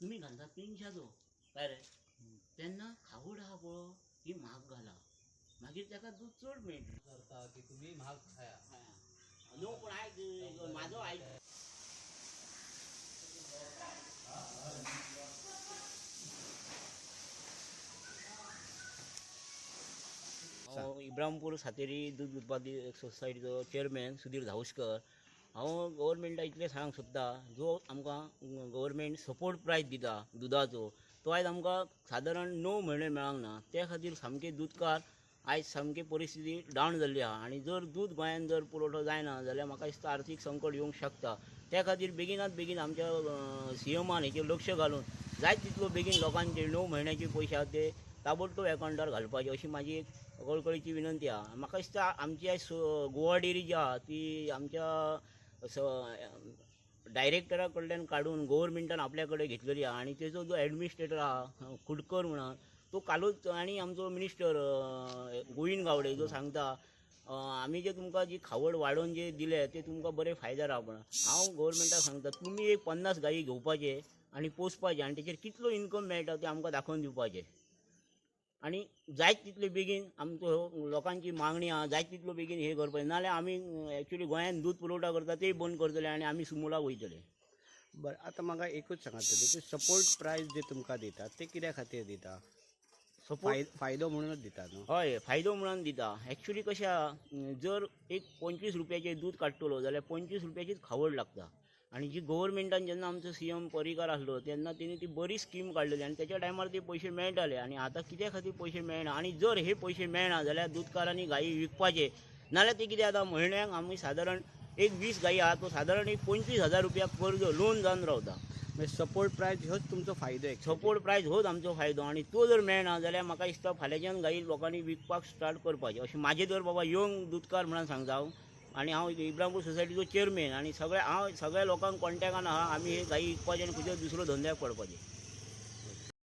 तुमी घालता 300चो काय रे, तेन्ना खावड आहा पळय ही म्हाग घाला, मागीर ताका दूद चड मेळटलें. करता की तुम्ही म्हाग खाया. न्हू, पूण आयक म्हाजो, आयक. हांव इब्रामपूर सातेरी दूद उत्पादक सोसायटीचो चेअरमॅन सुधीर धाऊसकर. हांव गव्हर्मेंटाक इतलें सांगूंक सोदता, जो आमकां गव्हर्मेंट सपोर्ट प्रायस दिता दुदाचो, तो आयज आमकां सादारण 9 म्हयने मेळोंक ना. ते खातीर सामके दुदकार आयज सामकी परिस्थिती डावन जाल्ली आहा आनी जर दूद गोंयांत जर पुरवठो जायना जाल्यार म्हाका दिसता आर्थीक संकट येवंक शकता. त्या खातीर बेगिनात बेगीन आमच्या सीएमान हेचेर लक्ष घालून जायत तितलो बेगीन लोकांचे 9 म्हयन्याचे पयशे आहा ते ताबडतोब एकावंटार घालपाचे, अशी म्हाजी एक कळकळीची विनंती आहा. म्हाका दिसता आमची आयज गोवा डेरी जी आहा ती आमच्या डायरेक्टरा कडल्यान काडून गव्हर्मेंटान आपल्या कडेन घेतलेली आहा आनी तेजो जो एडमिनिस्ट्रेटर आहा खुडकर म्हणून, तो कालूच आनी आमचो मिनिस्टर गोविंद गावडे जो सांगता, आमी जे तुमकां जी खावड वाडोवन जे दिले ते तुमकां बरे फायद्यार आहा. म्हणून हांव गव्हर्मेंटाक सांगता, तुमी एक 50 गायी घेवपाचे आनी पोसपाचे आनी तेचेर कितलो इनकम मेळटा ते आमकां दाखोवन दिवपाचे आनी जायत तितले बेगीन आमचो लोकांची मागणी आहा, जायत तितलो बेगीन हे करपाचें. नाजाल्यार आमी एक्चुली गोंयांत दूद पुरवठा करता तेय बंद करतले आनी आमी सुमुलाक वयतले. बरें, आतां म्हाका एकूच सांगात तुमी, ते सपोर्ट प्रायस जे तुमकां दितात ते कित्या खातीर दिता? सपोर्ट फायदो म्हणूनच दिता न्हू? हय, फायदो म्हणून दिता. एक्चुली कशें आहा, जर एक 25 रुपयाचें दूद काडटलो जाल्यार 25 रुपयाचीच खावड लागता आनी जी गव्हर्मेंटान जेन्ना आमचो सीएम पर्रीकार आसलो तेन्ना तेणी ती बरी स्कीम काडलेली आनी तेच्या टायमार ते पयशे मेळटाले आनी आतां कित्या खातीर पयशे मेळना? आनी जर हे पयशे मेळना जाल्यार दुदकारांनी गायी विकपाचे, नाजाल्यार ते कितें जाता, म्हयन्याक आमी सादारण एक 20 गायी आहा, तो सादारण एक 25,000 रुपया कर्ज लोन जावन रावता. म्हणजे सपोर्ट प्रायस होच तुमचो फायदो एक. सपोर्ट प्रायस होच आमचो फायदो आनी तो जर मेळना जाल्यार म्हाका दिसता फाल्यांच्यान गायी लोकांनी विकपाक स्टार्ट करपाचें, अशें म्हाजें तर बाबा यंग दुदकार म्हणून सांगता हांव. आनी हांव इब्रामपूर सोसायटीचो चेअरमॅन आनी सगळे हांव सगळ्या लोकांक कॉन्टेक्टान आहा. आमी हे गायी विकपाचे आनी खंयच्या दुसरो धंद्याक पडपाचे.